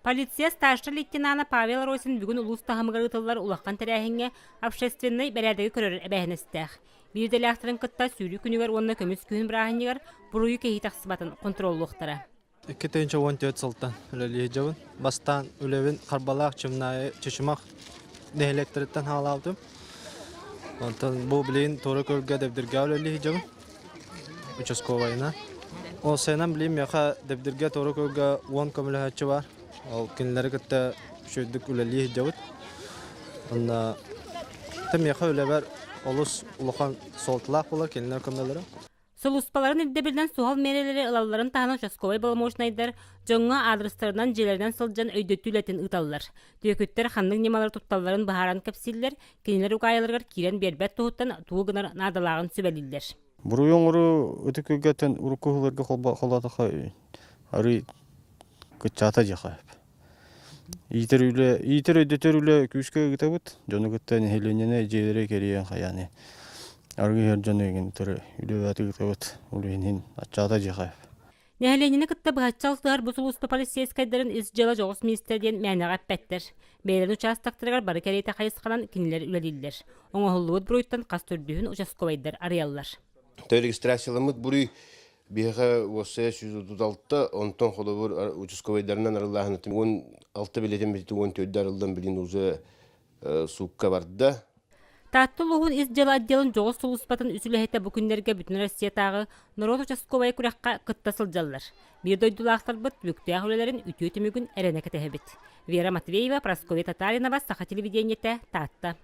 Полиция старшай лейтенана Павел Росин бүгүн улуус таһымыгар ыытыллар улахан тэрээһиҥҥэ общественнай бэрээдэги көрөр эбээһинэстээх. Биир идэлээхтэрин кытта сүүрүү күнүгэр уонна көмүс күһүн бырааһынньыгар буруйу кэһии тахсыбатын хонтуруоллуохтара. 2014 сылтан үлэлии сылдьабын. Бастаан үлэбин Харбалаах, Чымнаайы, Чычымах нэһилиэктэриттэн хаалаабытым. Онтон бу билигин Туора Күөлгэ Дэбдиргэ үлэлии сылдьабын. Участковайынан. Ол сайынан билигин миэхэ Дэбдиргэ Туора Күөлгэ 10 көмөлөһөөччү баар. Ол кинилэри кытта үчүгэйдик үлэлии сылдьабыт. Онно миэхэ үлэбэр олус улахан суолталаах буолар кинилэр көмөлөрө. Сулууспаларын ирдэбилинэн суһал миэрэлэри ылалларын таһынан участковай боломуочунайдар дьоҥҥо аадырыстарынан дьиэлэринэн сылдьан өйдөтүү үлэтин ыыталлар. Түөкүттэр ханнык ньымалары тутталларын быһааран кэпсииллэр, кинилэр угаайыларыгар киирэн биэрбэт туһуттан тугу гынар наадалааҕын сүбэлииллэр. Буруйу оҥоруу ытык күлгэттэн урукку уһуларга холоотохо арый кыччаата дьиэхэ. Иитэр үлэ, иитэр өйдөтөр үлэ күүскэ ыытабыт. Дьону кытта нэһилиэнньэни дьиэлэри кэрийэн хайааны арыгы иһэр дьону игин үлэ ыытабыт. Ол иһин аччаата дьиэхэ. Нэһилиэнньэни кытта быһаччы алтыһар бу сулууспа полицейскайдарын ис дьыала дьоҕус миниистирэ диэн мээнэҕэ эппэттэр. Бэйэлэрин учаастактарыгар бары кэриэтэ хайысханан кинилэр үлэлииллэр. Оҥоһуллубут буруйтан хас төрдүһүн участковайдар арыйаллар. Той регистрацияламмыт буруй биһиэхэ уопсайа 136, онтон холобур участковайдарынан арыллааһын 16 билетин бүтү 14 арыллан билин уже суукка барда. Таатта улууһун ис дьыала отделын дьоҕус сулууспатын үс үлэһитэ бу күннэргэ Бүтүн Россиятааҕы норуот участковай күрэххэ кытта сылдьаллар. Биир дойдулаахтарбыт түбүктээх үлэлэрин үтүө түмүгүн эрэнэ кэтэһэбит. Вера Матвеева, Прасковья Татаринова, Саха телевидениетэ, Таатта.